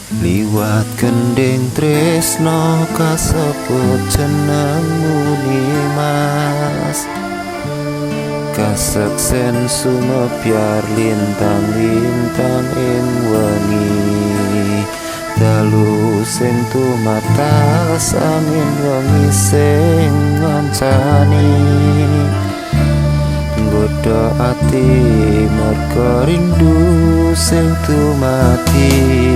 Liwat gending tresno kasebut jenengmu Nimas. Kaseksen sumebyar lintang-lintang ing wengi, dalu sing tumatas angin wengi sing ngancani. Nggodha ati merga rindu sing dumadi.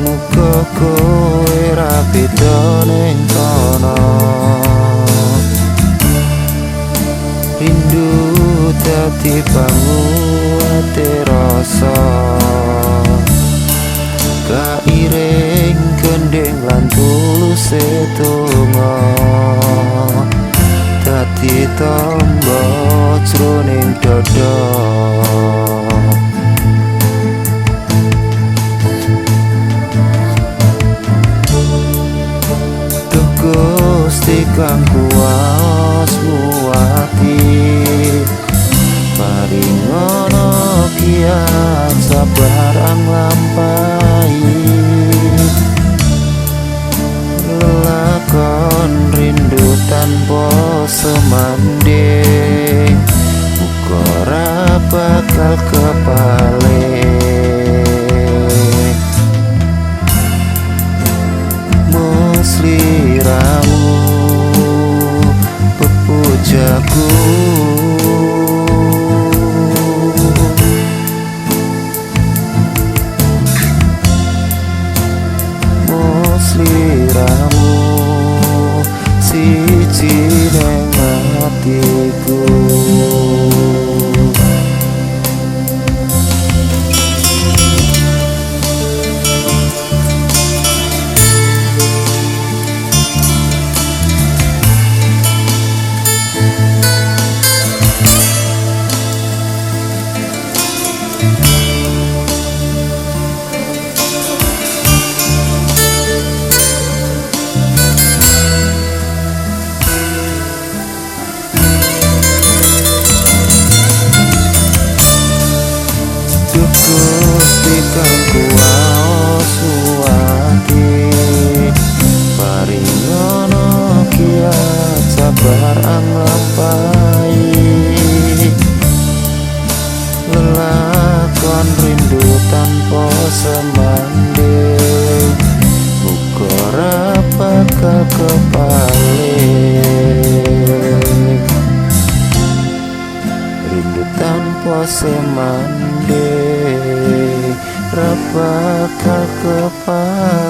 Muga kowe ra beda ning kono, rindu dadi panguwate rasa. Kairing gending lan tuluse donga, dadi tamba jroning dada. Duh Gusti kang kuwaos muwati, paringono kiat sabar nglampahi. Lelakon rindu tanpa semanding, muga ora bakal kepaling. Musliramu pepujaku, musliramu siji ning atiku. Gusti kang kuwaos muwati, paringono kiat sabar nglampahi. Lelakon rindu tanpa semanding, muga ora bakal kepaling. Rindu tanpa semanding, ra bakal kepaling.